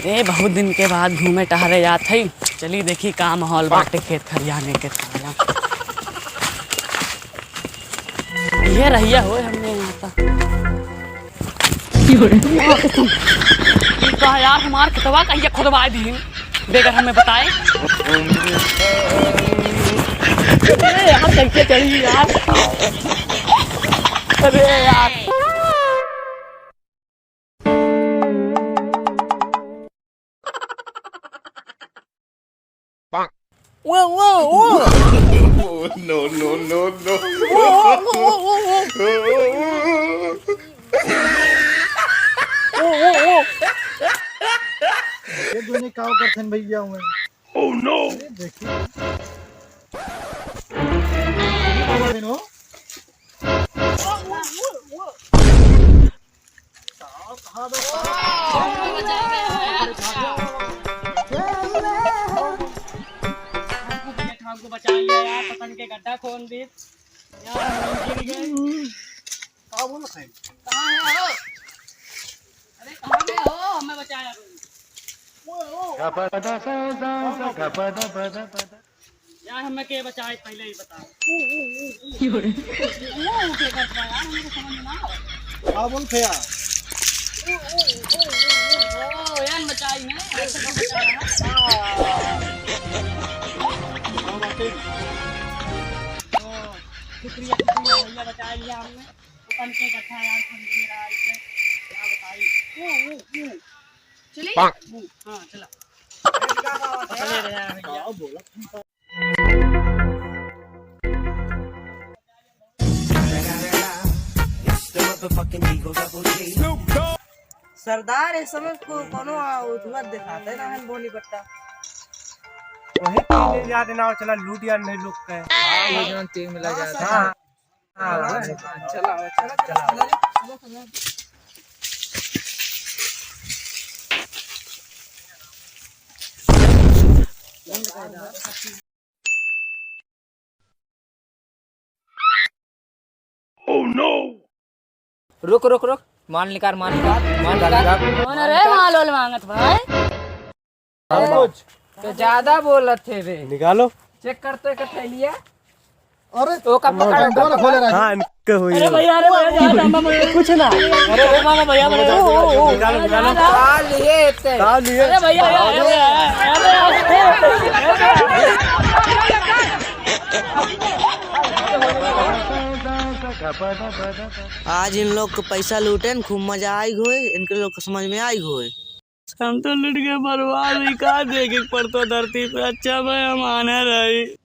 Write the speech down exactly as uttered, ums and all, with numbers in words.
ए, बहुत दिन के बाद घूमे टहरे जात हई। चली देखी का माहौल बाटे खेत खरियाने के थाना। ये रहिया होए हमने यहाँ का। ई का यार, हमार खेतवा कहिया खोदवा दीन, बेगर हमें बताए। अरे यार, कैसे चढ़ी यार? अरे यार। Wow, wow, wow. Oh, no, no, no, no. Wow, wow, wow, wow, wow. Wow, wow, wow. ये दोनों का करथन भैया हुए। Oh, no. अरे, देखिए। हमको बचा लिया यार, पतंग के गड्ढा खोल दे। यार, हम गिर गए। का बोलत है? कहाँ है हो? अरे, कहाँ गए हो? हमें बचाया करो। यार, हमें के बचाए, पहले ही बताओ। ऊ, ऊ, ऊ, ऊ। ऊ, ऊ के करता यार, हमको समझ में ना आवा। का बोलत है यार? ऊ, ऊ, ऊ, ऊ, ऊ, ओ, यार, बचाई ना, ऐसे तो बचाया ना। हाँ। हाँ, बात है। ओ, शुक्रिया, शुक्रिया, भैया, बचा लिया हमने। पतंग के गड्ढा यार, खोल दिए रहा इसे। क्या बताई? ऊ, ऊ, ऊ। चली? ऊ, हाँ, चला। पकड़े रहे हैं भैया। सरदार, इस समय को-, कोनो, आ, उधर दिखाते ना है बोनी पट्टा। वही तीन ले जाते ना, चला लूट यार नहीं लोग के। हाँ, ये जो तीन मिला जाता है। हाँ। हाँ, हाँ, चला, चला, चला। Oh no! रुक, रुक, रुक। माल निकाल, माल निकाल, माल निकाल। कौन रे माल ओल मांगत भाई? तो ज्यादा बोलत थे बे। निकालो। चेक करते के थैलिया। अरे, ओका पकड़, डंडवा ओका ना खोले पकड़। रहा। हाँ, इनके हुई अरे है। भैया, अरे भैया, ज्यादा डंडा मत। कुछ ना। अरे, ओ मामा, भैया, भैया। निकालो, निकालो। का लिए इतने? का लिए? अरे भैया, अरे, अरे, अरे, अरे, अरे। आज इन लोग के पैसा लूटेन, खूब मजा आई होए, इनके लोग के समझ में आई होए। हम तो लुट के बर्बाद हुई, का देखे के पड़तो धरती पे। अच्छा भाई, हम आने रही।